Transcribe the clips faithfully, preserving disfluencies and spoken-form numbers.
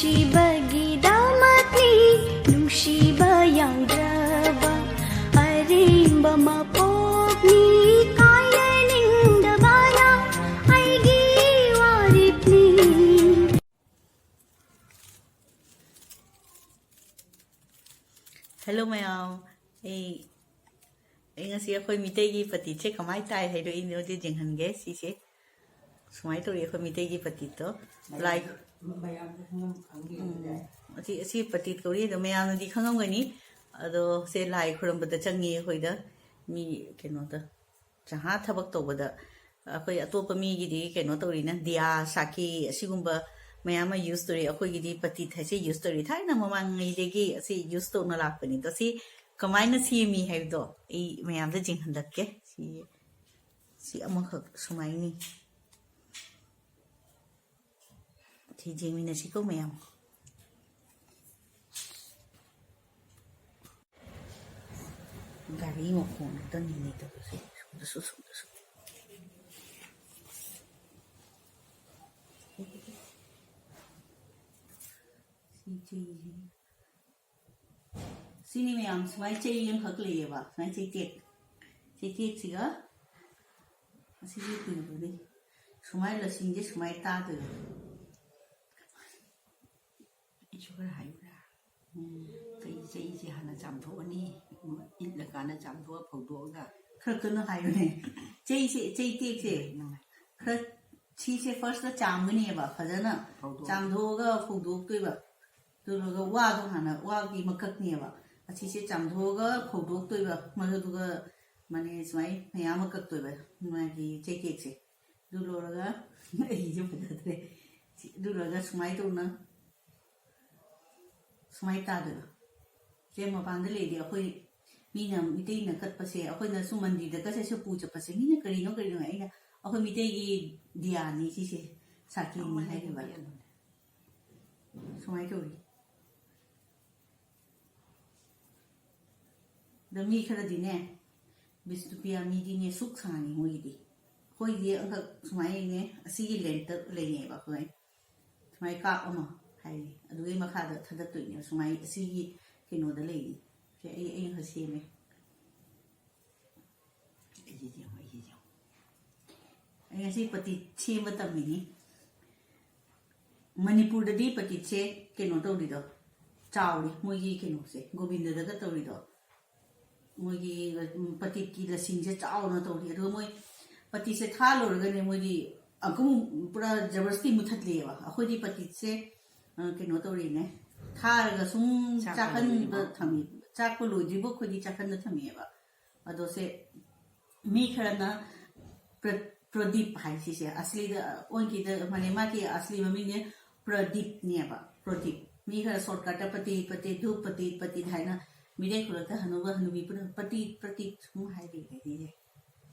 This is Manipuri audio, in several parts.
ꯅꯨꯡꯁꯤꯕꯒꯤꯗꯃꯛꯅꯤ ꯅꯨꯡꯁꯤꯕ ꯌꯥꯎꯗ꯭ꯔꯕ ꯑꯔꯦꯝꯕ ꯃꯄꯣꯛꯅꯤ ꯀꯥꯏꯅꯅꯤꯡꯗꯕꯅ ꯑꯩꯒꯤ ꯋꯥꯔꯦꯞꯅꯤ꯫ ꯍꯦꯜꯂꯣ ꯃꯌꯥꯝ, ꯑꯩ ꯑꯩ ꯉꯁꯤ ꯑꯩꯈꯣꯏ ꯃꯤꯇꯩꯒꯤ ꯄꯇꯤꯠꯁꯦ ꯀꯃꯥꯏꯅ ꯇꯥꯏ ꯍꯥꯏꯗꯣ ꯑꯩ ꯅꯣꯏꯗ ꯌꯦꯡꯍꯟꯒꯦ꯫ ꯁꯤꯁꯦ ꯁꯨꯃꯥꯏꯅ ꯇꯧꯔꯤ ꯑꯩꯈꯣꯏ ꯃꯤꯇꯩꯒꯤ ꯄꯇꯤꯠꯇꯣ꯫ ꯂꯥꯏ ꯃꯌꯥꯝꯗ ꯈꯪꯉꯝ ꯈꯪꯕꯤꯔꯝꯕ ꯌꯥꯏ꯫ ꯑꯁꯤ ꯑꯁꯤ ꯄꯇꯤꯠ ꯀꯧꯔꯤ ꯑꯗꯣ ꯃꯌꯥꯝꯅꯗꯤ ꯈꯪꯉꯝꯒꯅꯤ꯫ ꯑꯗꯣ ꯁꯦ ꯂꯥꯏ ꯈꯨꯔꯨꯝꯕꯗ ꯆꯪꯉꯤ ꯑꯩꯈꯣꯏꯗ ꯃꯤ ꯀꯩꯅꯣꯗ ꯖꯍꯥ ꯊꯕꯛ ꯇꯧꯕꯗ ꯑꯩꯈꯣꯏ ꯑꯇꯣꯞꯄ ꯃꯤꯒꯤꯗꯤ ꯀꯩꯅꯣ ꯇꯧꯔꯤꯅ ꯗꯤꯌꯥ ꯁꯥꯀꯤ ꯑꯁꯤꯒꯨꯝꯕ ꯃꯌꯥꯝ ꯑꯃ ꯌꯨꯁ ꯇꯧꯔꯤ꯫ ꯑꯩꯈꯣꯏꯒꯤꯗꯤ ꯄꯇꯤꯠ ꯍꯥꯏꯁꯦ ꯌꯨꯁ ꯇꯧꯔꯤ꯫ ꯊꯥꯏꯅ ꯃꯃꯥꯡꯉꯩꯗꯒꯤ ꯑꯁꯤ ꯌꯨꯁ ꯇꯧꯅ ꯂꯥꯛꯄꯅꯤ꯫ ꯑꯗꯣ ꯁꯤ ꯀꯃꯥꯏꯅ ꯁꯦꯝꯃꯤ ꯍꯥꯏꯕꯗꯣ ꯑꯩ ꯃꯌꯥꯝꯗ ꯌꯦꯡꯍꯜꯂꯛꯀꯦ꯫ ꯁꯤ ꯁꯤ ꯑꯃꯈꯛ ꯁꯨꯃꯥꯏꯅꯤ꯫ ꯁꯤ ꯌꯦꯡꯃꯤꯟꯅꯁꯤꯀꯣ ꯃꯌꯥꯝ꯫ ꯒꯥꯔꯤ ꯃꯈꯣꯟ ꯈꯛꯇꯅꯤꯅꯦ ꯇꯧꯔꯤꯁꯦ꯫ ꯁꯣꯝꯗꯁꯨ, ꯁꯣꯝꯗꯁꯨ꯫ ꯁꯤ ꯆꯦꯁꯦ꯫ ꯁꯤꯅꯤ ꯃꯌꯥꯝ, ꯁꯨꯃꯥꯏꯅ ꯆꯩ ꯑꯃꯈꯛ ꯂꯩꯌꯦꯕ, ꯁꯨꯃꯥꯏꯅ ꯆꯩꯇꯦꯛ꯫ ꯆꯩꯇꯦꯛꯁꯤꯒ ꯑꯁꯤꯒꯤ ꯀꯩꯅꯣꯗꯨꯅꯤ꯫ ꯁꯨꯃꯥꯏꯅ ꯂꯁꯤꯡꯁꯦ ꯁꯨꯃꯥꯏꯅ ꯇꯥꯗꯣꯏꯕ꯫ ꯑꯩꯁꯨ ꯈꯔ ꯍꯥꯏꯌꯨꯔꯥ? ꯆꯩ, ꯆꯩꯁꯦ ꯍꯥꯟꯅ ꯆꯥꯝꯊꯣꯛꯑꯅꯤ꯫ ꯏꯠꯂꯀꯥꯟꯗ ꯆꯥꯝꯊꯣꯛꯑ ꯐꯧꯗꯣꯛꯑꯒ꯫ ꯈꯔ ꯀꯟꯅ ꯍꯥꯏꯌꯨꯅꯦ꯫ ꯆꯩꯁꯦ, ꯆꯩꯇꯦꯛꯁꯦ꯫ ꯈꯔ ꯁꯤꯁꯦ ꯐꯥꯔꯁꯇ ꯆꯥꯝꯒꯅꯦꯕ ꯐꯖꯅ꯫ ꯐꯧꯗꯣꯛ꯫ ꯆꯥꯝꯊꯣꯛꯑꯒ ꯐꯧꯗꯣꯛꯇꯣꯏꯕ꯫ ꯑꯗꯨꯗꯨꯒ ꯋꯥꯗꯣ ꯍꯥꯟꯅ, ꯋꯥꯒꯤ ꯃꯀꯛꯅꯦꯕ꯫ ꯑꯁꯤꯁꯦ ꯆꯥꯝꯊꯣꯛꯑꯒ ꯐꯧꯗꯣꯛꯇꯣꯏꯕ꯫ ꯃꯗꯨꯒ ꯃꯥꯅꯦ ꯁꯨꯃꯥꯏ ꯃꯌꯥꯝ ꯑꯃ ꯀꯛꯇꯣꯏꯕ ꯃꯥꯒꯤ ꯆꯩꯇꯦꯛꯁꯦ꯫ ꯑꯗꯨ ꯂꯣꯏꯔꯒ ꯑꯩꯁꯨ ꯐꯖꯗ꯭ꯔꯦ꯫ ꯁꯤ-, ꯑꯗꯨ ꯂꯣꯏꯔꯒ ꯁꯨꯃꯥꯏꯅ ꯇꯧꯅ ꯁꯨꯃꯥꯏꯅ ꯇꯥꯗꯣꯏꯕ꯫ ꯁꯦ ꯃꯄꯥꯟꯗ ꯂꯩꯔꯗꯤ ꯑꯩꯈꯣꯏ ꯃꯤꯅ, ꯃꯤꯇꯩꯅ ꯀꯠꯄꯁꯦ, ꯑꯩꯈꯣꯏꯅ ꯁꯨꯝ ꯃꯟꯗꯤꯔꯗ ꯀꯠꯁꯦ, ꯁꯨꯝ ꯄꯨ ꯆꯠꯄꯁꯦ, ꯃꯤꯅ ꯀꯔꯤꯅꯣ ꯀꯔꯤꯅꯣ, ꯑꯩꯅ ꯑꯩꯈꯣꯏ ꯃꯤꯇꯩꯒꯤ ꯗꯤꯌꯥꯅꯤ ꯁꯤꯁꯦ, ꯁꯥꯀꯤꯅꯤ ꯍꯥꯏꯔꯤꯕ꯫ ꯁꯨꯃꯥꯏꯅ ꯇꯧꯔꯤ꯫ ꯑꯗꯣ ꯃꯤ ꯈꯔꯗꯤꯅꯦ, ꯕꯤꯁꯅꯨꯄ꯭ꯔꯤꯌꯥ ꯃꯤꯗꯤꯅꯦ ꯁꯨꯛ ꯁꯥꯡꯉꯤ ꯃꯣꯏꯒꯤꯗꯤ꯫ ꯑꯩꯈꯣꯏꯗꯤ ꯑꯃꯈꯛ ꯁꯨꯃꯥꯏꯅꯅꯦ, ꯑꯁꯤꯒꯤ ꯂꯦꯡꯇ ꯂꯩꯅꯩꯕ ꯑꯩꯈꯣꯏ꯫ ꯁꯨꯃꯥꯏꯅ ꯀꯥꯞ ꯑꯃ꯫ ꯍꯥꯏꯔꯤ꯫ ꯑꯗꯨꯒꯤ ꯃꯈꯥꯗ ꯊꯥꯗꯠꯇꯣꯏꯅꯦꯕ꯫ ꯁꯨꯃꯥꯏꯅ ꯑꯁꯤꯒꯤ ꯀꯩꯅꯣꯗ ꯂꯩꯔꯤ꯫ ꯁꯦ ꯑꯩ ꯑꯩꯅ ꯈꯔ ꯁꯦꯝꯃꯦ꯫ ꯑꯩꯁꯦ ꯌꯦꯡꯉꯣ, ꯑꯩꯁꯦ ꯌꯦꯡꯉꯣ꯫ ꯑꯩ ꯉꯁꯤ ꯄꯇꯤꯠ ꯁꯦꯝꯕ ꯇꯝꯃꯤꯅꯤ꯫ ꯃꯅꯤꯄꯨꯔꯗꯗꯤ ꯄꯇꯤꯠꯁꯦ ꯀꯩꯅꯣ ꯇꯧꯔꯤꯗꯣ, ꯆꯥꯎꯔꯤ꯫ ꯃꯣꯏꯒꯤ ꯀꯩꯅꯣꯁꯦ, ꯒꯣꯕꯤꯟꯗꯗꯒ ꯇꯧꯔꯤꯗꯣ, ꯃꯣꯏꯒꯤ, ꯎꯝ, ꯄꯇꯤꯠꯀꯤ ꯂꯁꯤꯡꯁꯦ ꯆꯥꯎꯅ ꯇꯧꯔꯤ꯫ ꯑꯗꯨꯒ ꯃꯣꯏ ꯄꯇꯤꯠꯁꯦ ꯊꯥ ꯂꯣꯏꯔꯒꯅꯦ, ꯃꯣꯏꯗꯤ ꯑꯗꯨꯝ ꯄꯨꯔꯥ ꯖꯕꯔꯗꯁꯇꯤ ꯃꯨꯊꯠꯂꯦꯕ꯫ ꯑꯩꯈꯣꯏꯗꯤ ꯄꯇꯤꯠꯁꯦ, ꯑ, ꯀꯩꯅꯣ ꯇꯧꯔꯤꯅꯦ, ꯊꯥꯔꯒ ꯁꯨꯝ ꯆꯥꯛꯄ ꯆꯥꯛꯍꯟꯕ ꯂꯣꯏꯗ꯭ꯔꯤꯕꯣ? ꯊꯝꯃꯤ꯫ ꯆꯥꯛꯄ ꯂꯣꯏꯗ꯭ꯔꯤꯕꯣ ꯑꯩꯈꯣꯏꯗꯤ ꯆꯥꯛꯍꯟꯕ ꯊꯝꯃꯦꯕ꯫ ꯑꯗꯣ ꯁꯦ ꯃꯤ ꯈꯔꯅ ꯄ꯭ꯔ-, ꯄ꯭ꯔꯗꯤꯞ ꯍꯥꯏ ꯁꯤꯁꯦ꯫ ꯑꯁꯂꯤꯗ ꯑꯣꯟꯈꯤꯗ ꯃꯥꯅꯦ, ꯃꯥꯒꯤ ꯑꯁꯂꯤ ꯃꯃꯤꯡꯅꯦ ꯄ꯭ꯔꯗꯤꯞꯅꯦꯕ, ꯄ꯭ꯔꯗꯤꯞ꯫ ꯃꯤ ꯈꯔ ꯁꯣꯔꯠꯀꯠꯇ ꯄꯇꯤ, ꯄꯇꯤ, ꯙꯨꯞ ꯄꯇꯤ, ꯄꯇꯤ ꯍꯥꯏꯅ ꯃꯤꯇꯩ ꯈꯨꯂꯛꯇ ꯍꯅꯨꯕ ꯍꯅꯨꯕꯤ ꯄꯨꯝꯅꯃꯛ ꯄꯇꯤ, ꯄꯇꯤ ꯁꯨꯝ ꯍꯥꯏꯔꯤ ꯍꯥꯏꯗꯤ꯫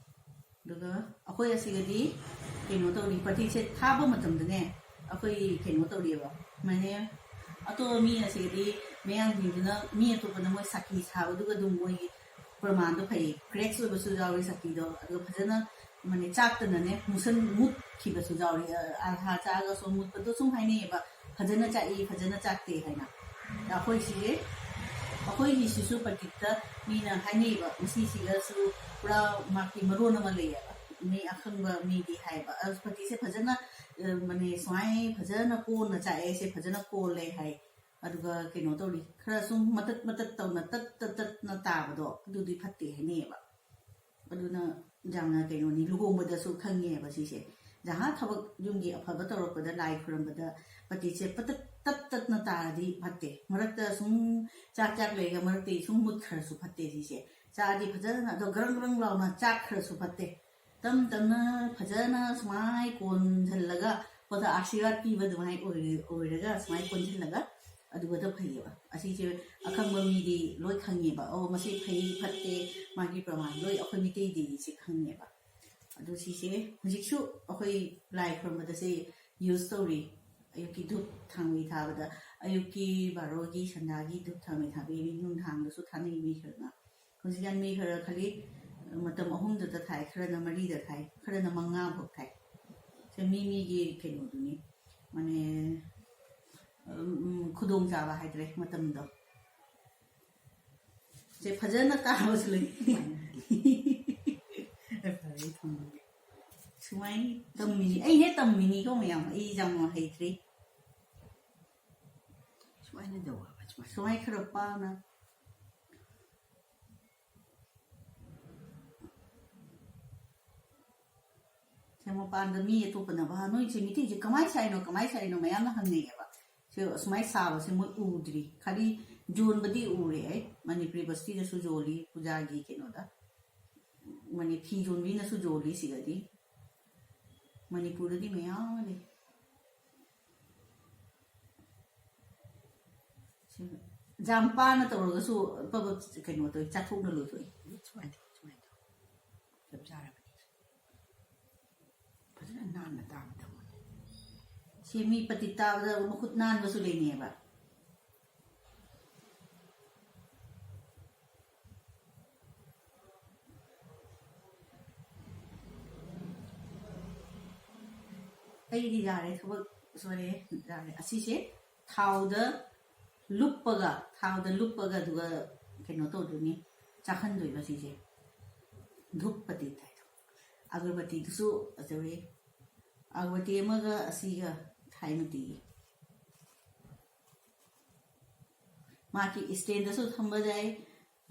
ꯑꯗꯨꯒ ꯑꯩꯈꯣꯏ ꯑꯁꯤꯗꯗꯤ ꯀꯩꯅꯣ ꯇꯧꯔꯤ, ꯄꯇꯤꯁꯦ ꯊꯥꯕ ꯃꯇꯝꯗꯅꯦ, ꯑꯩꯈꯣꯏ ꯀꯩꯅꯣ ꯇꯧꯔꯤꯑꯕ, ꯃꯥꯅꯦ, ꯑꯇꯣꯞꯄ ꯃꯤ ꯑꯁꯤꯗꯗꯤ ꯃꯌꯥꯡꯁꯤꯡꯗꯨꯅ ꯃꯤ ꯑꯇꯣꯞꯄꯅ ꯃꯣꯏ ꯁꯥꯈꯤ ꯁꯥꯕꯗꯨꯒ ꯑꯗꯨꯝ ꯃꯣꯏꯒꯤ ꯄ꯭ꯔꯃꯥꯟꯗꯣ ꯐꯩ, ꯀ꯭ꯔꯦꯛꯁ ꯑꯣꯏꯕꯁꯨ ꯌꯥꯎꯋꯤ ꯁꯥꯈꯤꯗꯣ꯫ ꯑꯗꯨꯒ ꯐꯖꯅ ꯃꯥꯅꯦ, ꯆꯥꯛꯇꯅꯅꯦ ꯃꯨꯁꯟ ꯃꯨꯠꯈꯤꯕꯁꯨ ꯌꯥꯎꯔꯤ꯫ ꯑ, ꯑꯥꯔꯍꯥ ꯆꯥꯛꯑꯒꯁꯨ ꯃꯨꯠꯄꯗꯣ ꯁꯨꯝ ꯍꯥꯏꯅꯩꯌꯦꯕ, ꯐꯖꯅ ꯆꯥꯛꯏ, ꯐꯖꯅ ꯆꯥꯛꯇꯦ ꯍꯥꯏꯅ꯫ ꯑꯩꯈꯣꯏꯁꯤ, ꯑꯩꯈꯣꯏꯒꯤꯁꯤꯁꯨ ꯄ꯭ꯔꯗꯤꯞꯇ ꯃꯤꯅ ꯍꯥꯏꯅꯩꯌꯦꯕ, ꯃꯁꯤꯁꯤꯒꯁꯨ ꯄꯨꯔꯥ ꯃꯥꯒꯤ ꯃꯔꯣꯟ ꯑꯃ ꯂꯩꯌꯦꯕ꯫ ꯃꯤ ꯑꯈꯪꯕ ꯃꯤꯗꯤ ꯍꯥꯏꯌꯦꯕ, ꯑꯁ, ꯄ꯭ꯔꯗꯤꯞꯁꯦ ꯐꯖꯅ, ꯑ, ꯃꯥꯅꯦ, ꯁꯨꯃꯥꯏꯅ ꯐꯖꯅ ꯀꯣꯟꯅ ꯆꯥꯛꯑꯦ, ꯁꯦ ꯐꯖꯅ ꯀꯣꯜꯂꯦ ꯍꯥꯏ꯫ ꯑꯗꯨꯒ ꯀꯩꯅꯣ ꯇꯧꯔꯤ, ꯈꯔ ꯁꯨꯝ ꯃꯇꯠ ꯃꯇꯠ ꯇꯧꯅ ꯇꯠ ꯇꯠ ꯇꯠꯅ ꯇꯥꯕꯗꯣ, ꯑꯗꯨꯗꯤ ꯐꯠꯇꯦ ꯍꯥꯏꯅꯩꯌꯦꯕ꯫ ꯑꯗꯨꯅ ꯌꯥꯝꯅ ꯀꯩꯅꯣꯅꯤ, ꯂꯨꯍꯣꯡꯕꯗꯁꯨ ꯈꯪꯉꯦꯕ ꯁꯤꯁꯦ꯫ ꯖꯍꯥ ꯊꯕꯛ ꯌꯨꯝꯒꯤ ꯑꯐꯕ ꯇꯧꯔꯛꯄꯗ, ꯂꯥꯏ ꯈꯨꯔꯝꯕꯗ ꯄꯇꯤꯁꯦ ꯄꯇꯠ ꯇꯠ ꯇꯠꯅ ꯇꯥꯔꯗꯤ ꯐꯠꯇꯦ꯫ ꯃꯔꯛꯇ ꯁꯨꯝ ꯆꯥꯛ ꯆꯥꯛ ꯂꯩꯔꯒ ꯃꯔꯛꯇꯒꯤ ꯁꯨꯝ ꯃꯨꯠꯈ꯭ꯔꯁꯨ ꯐꯠꯇꯦ ꯁꯤꯁꯦ꯫ ꯆꯥꯛꯑꯗꯤ ꯐꯖꯅ ꯑꯗꯣ ꯒ꯭ꯔꯪ ꯒ꯭ꯔꯪ ꯂꯥꯎꯅ ꯆꯥꯛꯈ꯭ꯔꯁꯨ ꯐꯠꯇꯦ꯫ ꯇꯞ ꯇꯞꯅ ꯐꯖꯅ ꯁꯨꯃꯥꯏ ꯀꯣꯟꯁꯤꯜꯂꯒ ꯄꯣꯠꯇ ꯑꯥꯁꯤꯔꯕꯥꯗ ꯄꯤꯕ ꯑꯗꯨꯃꯥꯏꯅ ꯑꯣꯏꯔ-, ꯑꯣꯏꯔꯒ ꯁꯨꯃꯥꯏ ꯀꯣꯟꯁꯤꯜꯂꯒ ꯑꯗꯨꯒꯗ ꯐꯩꯌꯦꯕ꯫ ꯑꯁꯤꯁꯦ ꯑꯈꯪꯕ ꯃꯤꯗꯤ ꯂꯣꯏ ꯈꯪꯉꯦꯕ, ꯑꯣ, ꯃꯁꯤ ꯐꯩ ꯐꯠꯇꯦ, ꯃꯥꯒꯤ ꯄ꯭ꯔꯃꯥꯟ ꯂꯣꯏ ꯑꯩꯈꯣꯏ ꯃꯤꯇꯩꯗꯤ ꯁꯤ ꯈꯪꯉꯦꯕ꯫ ꯑꯗꯣ ꯁꯤꯁꯦ ꯍꯧꯖꯤꯛꯁꯨ ꯑꯩꯈꯣꯏ ꯂꯥꯏ ꯈꯨꯔꯨꯝꯕꯗ ꯁꯤ ꯌꯨꯁ ꯇꯧꯔꯤ꯫ ꯑꯌꯨꯛꯀꯤ ꯙꯨꯞ ꯊꯥꯡꯃꯩ ꯊꯥꯕꯗ, ꯑꯌꯨꯛꯀꯤ ꯕꯥꯔꯣꯒꯤ ꯁꯟꯗꯥꯒꯤ ꯙꯨꯞ ꯊꯥꯡꯃꯩ ꯊꯥꯕ, ꯅꯨꯡꯗꯥꯡꯗꯁꯨ ꯊꯥꯅꯩ ꯃꯤ ꯈꯔꯅ꯫ ꯍꯧꯖꯤꯛꯀꯥꯟ ꯃꯤ ꯈꯔ ꯈꯔꯤ ꯃꯇꯝ ꯑꯍꯨꯝꯗꯇ ꯊꯥꯏ, ꯈꯔꯅ ꯃꯔꯤꯗ ꯊꯥꯏ, ꯈꯔꯅ ꯃꯉꯥ ꯐꯥꯎ ꯊꯥꯏ꯫ ꯁꯦ ꯃꯤ ꯃꯤꯒꯤ ꯀꯩꯅꯣꯗꯨꯅꯤ, ꯃꯥꯅꯦ, ꯎꯝ, ꯈꯨꯗꯣꯡꯆꯥꯕ ꯍꯥꯏꯗ꯭ꯔꯦ, ꯃꯇꯝꯗꯣ꯫ ꯁꯦ ꯐꯖꯅ ꯇꯥꯕꯁꯨ ꯂꯩ꯫ ꯐꯔꯦ, ꯊꯝꯃꯒꯦ꯫ ꯁꯨꯃꯥꯏꯅ ꯇꯝꯃꯤꯅꯤ, ꯑꯩ ꯍꯦꯛ ꯇꯝꯃꯤꯅꯤꯀꯣ ꯃꯌꯥꯝ, ꯑꯩ ꯌꯥꯝ ꯍꯩꯇ꯭ꯔꯤ꯫ ꯁꯨꯃꯥꯏꯅ ꯇꯧꯕ, ꯁꯨꯃꯥꯏꯅ꯫ ꯁꯨꯃꯥꯏꯅ ꯈꯔ ꯄꯥꯅ꯫ ꯁꯦ ꯃꯄꯥꯟꯗ ꯃꯤ ꯑꯇꯣꯞꯄꯅ, "ꯚꯥ, ꯅꯣꯏꯁꯦ ꯃꯤꯇꯩꯁꯦ ꯀꯃꯥꯏꯅ ꯁꯥꯏꯅꯣ, ꯀꯃꯥꯏꯅ ꯁꯥꯏꯅꯣ?" ꯃꯌꯥꯝꯅ ꯍꯪꯅꯩꯌꯦꯕ꯫ ꯁꯦ ꯑꯁꯨꯃꯥꯏꯅ ꯁꯥꯕꯁꯦ ꯃꯣꯏ ꯎꯗ꯭ꯔꯤ꯫ ꯈꯔꯗꯤ ꯌꯣꯟꯕꯗꯤ ꯎꯔꯦ ꯑꯩ, ꯃꯅꯤꯄꯨꯔꯤ ꯕꯁꯇꯤꯗꯁꯨ ꯌꯣꯜꯂꯤ, ꯄꯨꯖꯥꯒꯤ ꯀꯩꯅꯣꯗ꯫ ꯃꯅꯤ-, ꯐꯤ ꯌꯣꯟꯕꯤꯅꯁꯨ ꯌꯣꯜꯂꯤ ꯁꯤꯗꯗꯤ꯫ ꯃꯅꯤꯄꯨꯔꯗꯗꯤ ꯃꯌꯥꯝ ꯑꯃ ꯂꯩ꯫ ꯁꯤ ꯌꯥꯝ ꯄꯥꯅ ꯇꯧꯔꯒꯁꯨ ꯄꯕ ꯀꯩꯅꯣ ꯇꯧꯏ, ꯆꯥꯊꯣꯛꯅ ꯂꯣꯏꯊꯣꯛꯏ꯫ ꯁꯨꯃꯥꯏꯅ ꯇꯧ, ꯁꯨꯃꯥꯏꯅ ꯇꯧ꯫ ꯆꯞ ꯆꯥꯔꯕꯅꯤ꯫ ꯐꯖꯅ ꯅꯥꯟꯅ ꯇꯥꯕ ꯇꯧꯕꯅꯤ꯫ ꯁꯤ ꯃꯤ ꯄꯇꯤ ꯇꯥꯕꯗ ꯃꯈꯨꯠ ꯅꯥꯟꯕꯁꯨ ꯂꯩꯅꯩꯌꯦꯕ꯫ ꯑꯩꯗꯤ ꯌꯥꯔꯦ, ꯊꯕꯛ ꯁꯣꯔꯦ, ꯌꯥꯔꯦ꯫ ꯑꯁꯤꯁꯦ ꯊꯥꯎꯗ ꯂꯨꯞꯄꯒ, ꯊꯥꯎꯗ ꯂꯨꯞꯄꯒ ꯑꯗꯨꯒ ꯀꯩꯅꯣ ꯇꯧꯗꯣꯏꯅꯤ, ꯆꯥꯍꯟꯗꯣꯏꯕ ꯁꯤꯁꯦ꯫ ꯙꯨꯞ ꯄꯇꯤ ꯍꯥꯏꯗꯣ꯫ ꯑꯒꯔꯕꯇꯤꯗꯨꯁꯨ ꯐꯖꯔꯦ꯫ ꯑꯒꯔꯕꯇꯤ ꯑꯃꯒ ꯑꯁꯤꯒ ꯊꯥꯏꯃꯇꯤꯒꯤ꯫ ꯃꯥꯒꯤ stand ꯗꯁꯨ ꯊꯝꯕ ꯌꯥꯏ,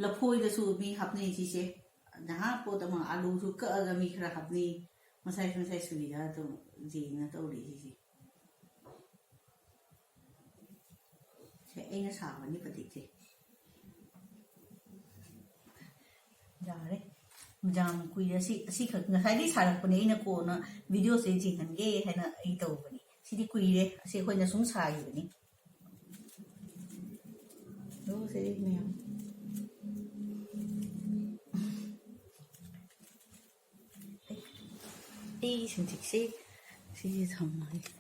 ꯂꯐꯣꯏꯗꯁꯨ ꯃꯤ ꯍꯥꯞꯅꯩ ꯁꯤꯁꯦ꯫ ꯅꯍꯥ ꯄꯣꯠ ꯑꯃ, ꯑꯥꯂꯨꯁꯨ ꯀꯛꯑꯒ ꯃꯤ ꯈꯔ ꯍꯥꯞꯅꯩ, ꯃꯁꯥꯏ ꯃꯁꯥꯏ ꯁꯨꯕꯤꯗ ꯑꯗꯨꯝ ꯌꯦꯡꯅ ꯇꯧꯔꯤ ꯁꯤꯁꯦ꯫ ꯁꯦ ꯑꯩꯅ ꯁꯥꯕꯅꯤ ꯄꯇꯤꯛꯁꯦ꯫ ꯌꯥꯔꯦ꯫ ꯌꯥꯝ ꯀꯨꯏꯔꯦ꯫ ꯁꯤ, ꯑꯁꯤꯈꯛ ꯉꯁꯥꯏꯗꯒꯤ ꯁꯥꯔꯛꯄꯅꯦ, ꯑꯩꯅ ꯀꯣꯟꯅ video ꯁꯦ ꯌꯦꯡꯍꯟꯒꯦ ꯍꯥꯏꯅ ꯑꯩ ꯇꯧꯕꯅꯤ꯫ ꯁꯤꯗꯤ ꯀꯨꯏꯔꯦ, ꯑꯁꯤ ꯑꯩꯈꯣꯏꯅ ꯁꯨꯝ ꯁꯥꯈꯤꯕꯅꯤ꯫ ꯂꯧꯁꯦ ꯃꯌꯥꯝ꯫ ꯑꯩ ꯁꯤꯟꯇꯦꯛꯁꯁꯦ ꯁꯤꯁꯦ ꯊꯝꯃꯒꯦ꯫